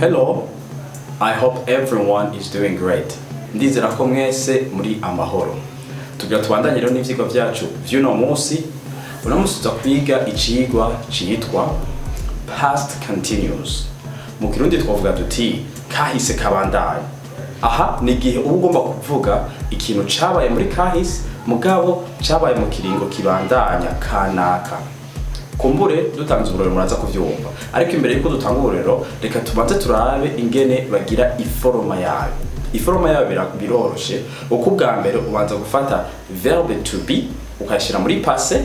Hello, I hope everyone is doing great. Ndizera ko mwese muri amahoro. Tugira tubandanye rero n'ivyigwa vyacu vy'uno munsi. Uno munsi tuza kwiga icigwa citwa past continuous. Mu Kirundi twavuga duti kahise kabandanya. Aha ni igihe uba ugomba kuvuga ikintu cabaye muri kahise, mugabo cabaye mu kiringo kibandanya kanaka. Kumbure dutanze uburorero muraza kuvyumva, ariko imbere yuko dutanga uburorero, reka tubanze turabe ingene bagira iforoma yayo. Iforoma yayo biroroshe, kuko ubwa mbere ubanza gufata verbe to be ukayishira muri passé,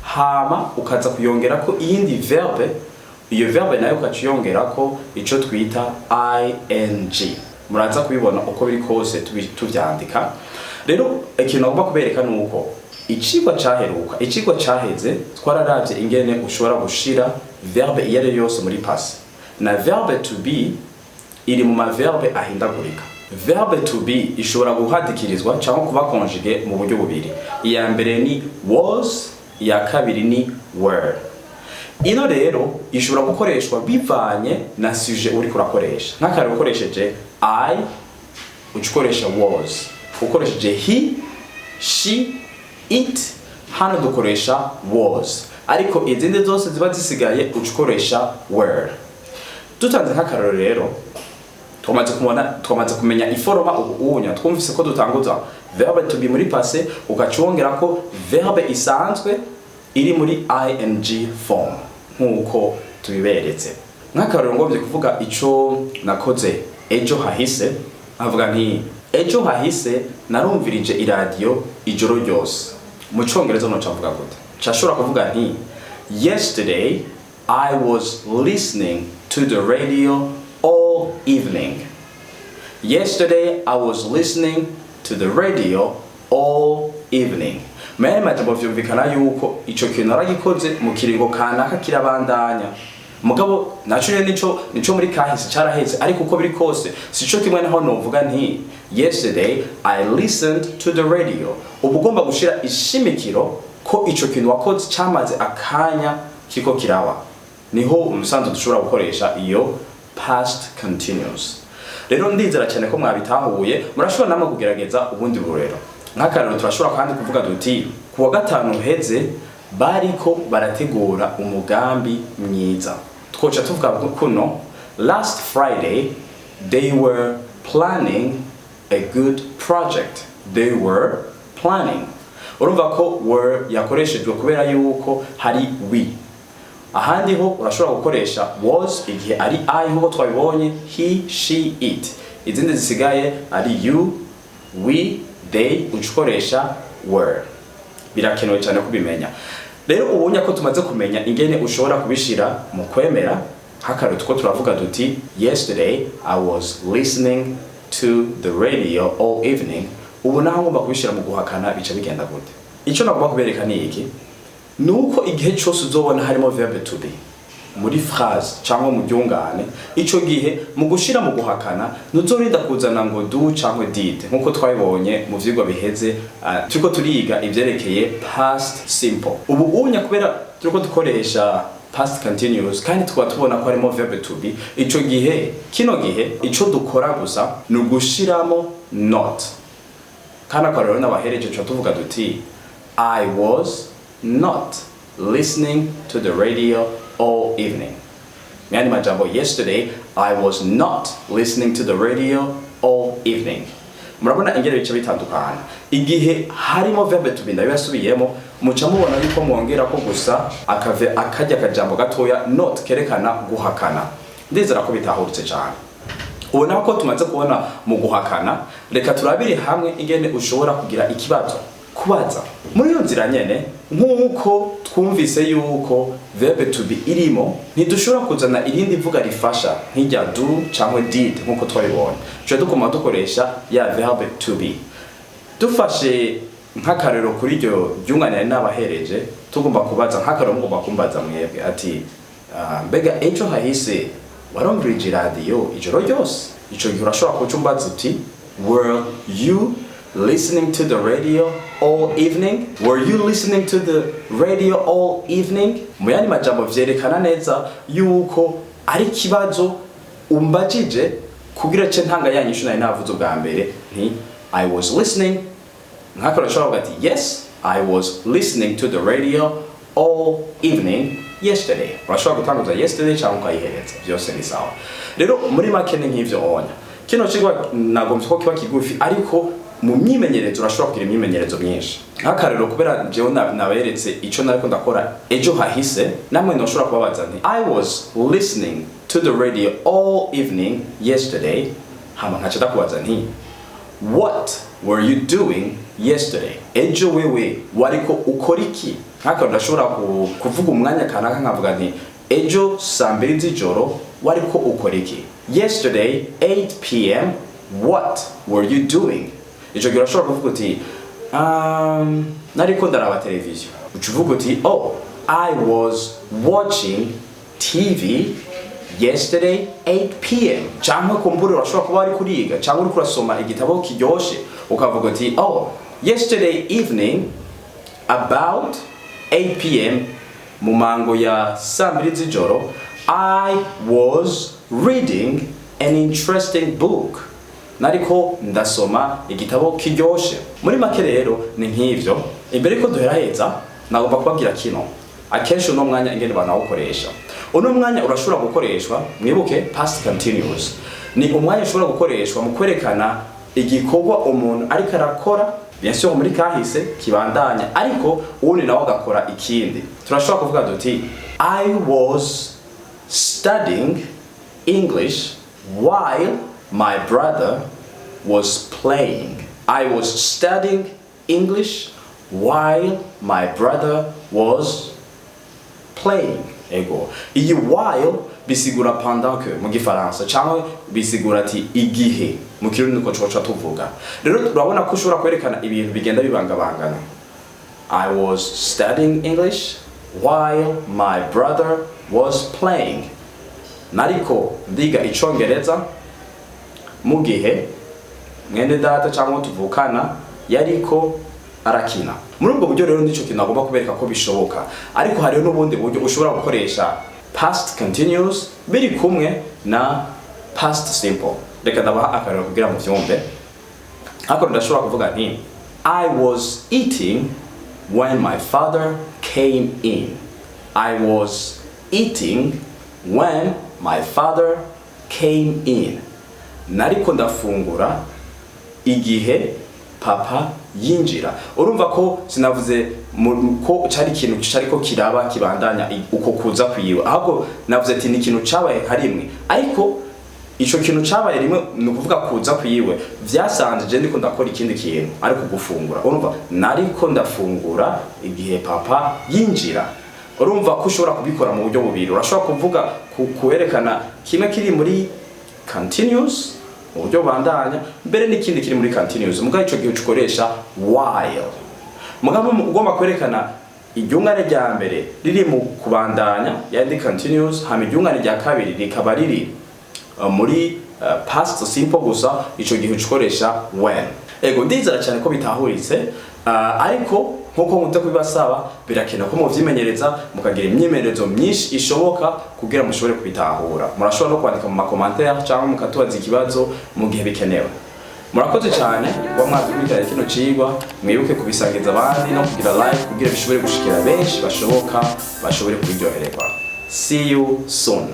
hama ukaza kuyongerako iyindi verbe. Iyo verbe nayo ukaca uyongerako ico twita ing. Muraza kubibona uko biri kose tuvyandika. Rero ikintu nagomba kubereka ni uko icigwa caheruka, icigwa caheze, twararavye ingene ushobora gushira verbe iyo ari yo yose muri passé. Na verbe to be iri mu ma verbe ahindagurika. Verbe to be ishobora guhadikirizwa cyangwa kuba conjugué mu buryo bubiri: iya mbere ni was, iya kabiri ni were. Ino rero ishobora gukoreshwa bivanye na sujet uriko urakoresha. Nk'akarero, ukoresheje I, uca ukoresha was. Ukoresheje he, she, it, hano dukoresha was, ariko izindi zose ziba zisigaye uca ukoresha were. Dutanze nk'akarero rero, twamaze kubona, twamaze kumenya iforoma. Ubu unya twumvise ko dutanguza verbe to be muri passé, ugaca wongerako verbe isanzwe iri muri ing form nk'uko tubiberetse. Nk'akarero, ngombye kuvuga ico nakoze ejo hahise, nkavuga nti: "Ejo hahise narumvirije iradiyo ijoro ryose." Mu Congereza noca mvuga gute? Cashobora kuvuga nti: "Yesterday I was listening to the radio all evening." "Yesterday I was listening to the radio all evening." Mu yandi majambo, vyumvikana yuko ico kintu naragikoze mu kiringo kanaka kirabandanya, mugabo naco nyene nico muri kahise, caraheze. Ariko uko biri kose sico kimwe naho novuga nti: "Yesterday I listened to the radio." Uba ugomba gushira ishimikiro ko ico kintu wakoze camaze akanya kiko kiraba. Niho umusanzu dushobora gukoresha iyo past continuous. Rero ndizera cyane ko mwabitahuye. Murashobora namwe kugerageza ubundi burero. Nk'akarero, turashobora kandi kuvuga duti: "Ku wa gatanu uheze bariko barategura umugambi mwiza." Twoca tuvuga kuno: "Last Friday they were planning a good project." They were planning, urumva ko were yakoreshejwe kubera yuko hari we. Ahandi ho urashobora gukoresha was igihe ari I, nkuko twabibonye, he, she, it. Izindi zisigaye ari you, we, they, uca ukoresha were. Birakenewe cyane kubimenya. Rero ubonye ko tumaze kumenya ingene ushobora kubishira mu kwemera. Nk'akarero, two turavuga duti: "Yesterday I was listening to the radio all evening." Ubu naho ngomba kubishira mu guhakana, bica bigenda gute? Icyo nagomba kubereka ni iki: nuko igihe cyose uzobona harimo verbe to be muri phrase cyangwa mu ryungane, ico gihe mu gushira mu guhakana ntuzorinda kuzana ngo do cyangwa did, nkuko twabibonye mu vyigwa biheze, turiko turiga ivyerekeye past simple. Ubu unya kubera turiko dukoresha past continuous kandi tukaba tubona ko harimo verbe to be, ico gihe, kino gihe, ico dukora gusa ni ugushiramo not. Kandi akarorero n'abahereje, tuca tuvuga duti: "I was not listening to the radio all evening." Mu yandi majambo, "Yesterday I was not listening to the radio all evening." Murabona ingene bice bitandukana igihe harimo verbe to be. Ndabibasubiyemo, muca mubona yuko mwongera ko gusa akave akajya akajambo gatoya not kerekana guhakana. Ndizera ko bitahuritse cyane. Ubona ko tumaze kubona mu guhakana. Reka turabire hamwe ingene ushobora kugira ikibazo, kubaza. Muri iyo nzira nyene, nk'uko twumvise yuko verbe to be irimo, ntidushobora kuzana irindi vuga rifasha nk'irya do cyangwa did nk'uko twabibonye. Tuca dukoma dukoresha ya verbe to be. Dufashe nk'akarero kuri iryo ryunganira n'abahereje, tugomba kubaza. Nk'akarero, mugomba kumbaza mwebwe ati: "Mbega ejo hahise warumvirije iradiyo ijoro ryose?" Ico gihe urashobora kuca umbaza uti: "Were you listening to the radio all evening? Were you listening to the radio all evening?" Mu yandi majambo, vyerekana neza yuko ari ikibazo. Umbajije kugira ce ntanga ya nyishu nari navuze ubwa mbere nti "I was listening." Nk'akarorero, ushobora kuvuga ati "Yes, I was listening to the radio all evening yesterday." Urashobora gutanguza "yesterday" cyangwa ukayihereza, byose ni sawa. Rero muri make ni nk'ivyo onya. Kino cigwa nagombye ko kiba kigufi, ariko mu myimenyerezo urashobora kugira imyimenyerezo myinshi. Nk'akarorero, kubera jewe naberetse ico nariko ndakora ejo hahise, namwe ndoshobora kubabaza nti "I was listening to the radio all evening yesterday." Hama nkaca ndakubaza nti "What were you doing yesterday?" Ejo wewe wariko ukora iki? Nk'akarorero, ndashobora kuvuga umwanya kanaka, nkavuga nti "Ejo saa 2 z'ijoro wariko ukora iki?" Yesterday 8 p.m., what were you doing? Ico gihe urashobora kuvuga uti "Nariko ndaraba televiziyo." Uca uvuga uti "Oh, I was watching TV yesterday 8 p.m." Cyangwa kumbura urashobora kuba wari kuriga cyangwa uriko urasoma igitabo kiryoshe, ukavuga uti "Oh, yesterday evening about 8 p.m., mu mango ya saa 2 z'ijoro, I was reading an interesting book." Nariko ndasoma igitabo kiryoshe. Muri make rero ni nk'ivyo. Imbere ko duheraheza, nagomba kubabwira kino: akenshi uno mwanya ingene banawukoresha. Uno mwanya urashobora gukoreshwa, mwibuke past continuous, ni umwanya ushobora gukoreshwa mu kwerekana igikorwa umuntu ariko arakora, bien sûr muri kahise kibandanya, ariko uwundi nawe agakora ikindi. Turashobora kuvuga duti "I was studying English while my brother was playing." I was studying English while my brother was playing. Ego, iyi "while" bisigura "pendant que" mu Gifaransa, cyangwa bisigura ati "igihe" mu Kirundi, niko coca tuvuga. Rero urabona ko ushobora kwerekana ibintu bigenda bibangabangana. I was studying English while my brother was playing. Nariko ndiga Icongereza mu gihe mwene data cyangwa tuvukana yariko arakina. Muri ubwo buryo rero nico kintu agomba kubereka ko bishoboka, ariko hariho n'ubundi buryo ushobora gukoresha past continuous biri kumwe na past simple. Reka ndabaha akarero kugira mu vyumve. Ariko ndashobora kuvuga nti "I was eating when my father came in." I was eating when my father came in. Nariko ndafungura igihe papa yinjira. Urumva ko sinavuze ko cari ikintu cariko kiraba kibandanya uko kuza kwiwe, ahubwo navuze ati ni ikintu cabaye nka rimwe. Ariko ico kintu cabaye rimwe, ni ukuvuga kuza kwiwe vyasanze je ndiko ndakora ikindi kintu, ariko gufungura. Urumva, nariko ndafungura igihe papa yinjira. Urumva ko ushobora kubikora mu buryo bubiri. Urashobora kuvuga kwerekana kimwe kiri muri continuous, mu buryo bubandanya, mbere n'ikindi kiri muri continuous, mugabo ico gihe ukoresha "while". Mugabo ugomba kwerekana iryungane rya mbere riri mu kubandanya, yandi continuous, hama iryungane rya kabiri rikaba riri muri past simple gusa, ico gihe ukoresha "when". Ego, ndizera cyane ko bitahuritse, ariko nkuko nkunze kubibasaba, birakenewe ko muvyimenyereza, mukagira imyimenyerezo myinshi ishoboka kugira mushobore kubitahura. Murashobora no kwandika mu ma commentaires cyangwa mukatubaza ikibazo mu gihe bikenewe. Murakoze cyane kuba mwadukurikiranye kino cigwa. Mwibuke kubisangiza abandi no kugira like kugira bishobore gushikira benshi bashoboka, bashobore kubiryohererwa. See you soon.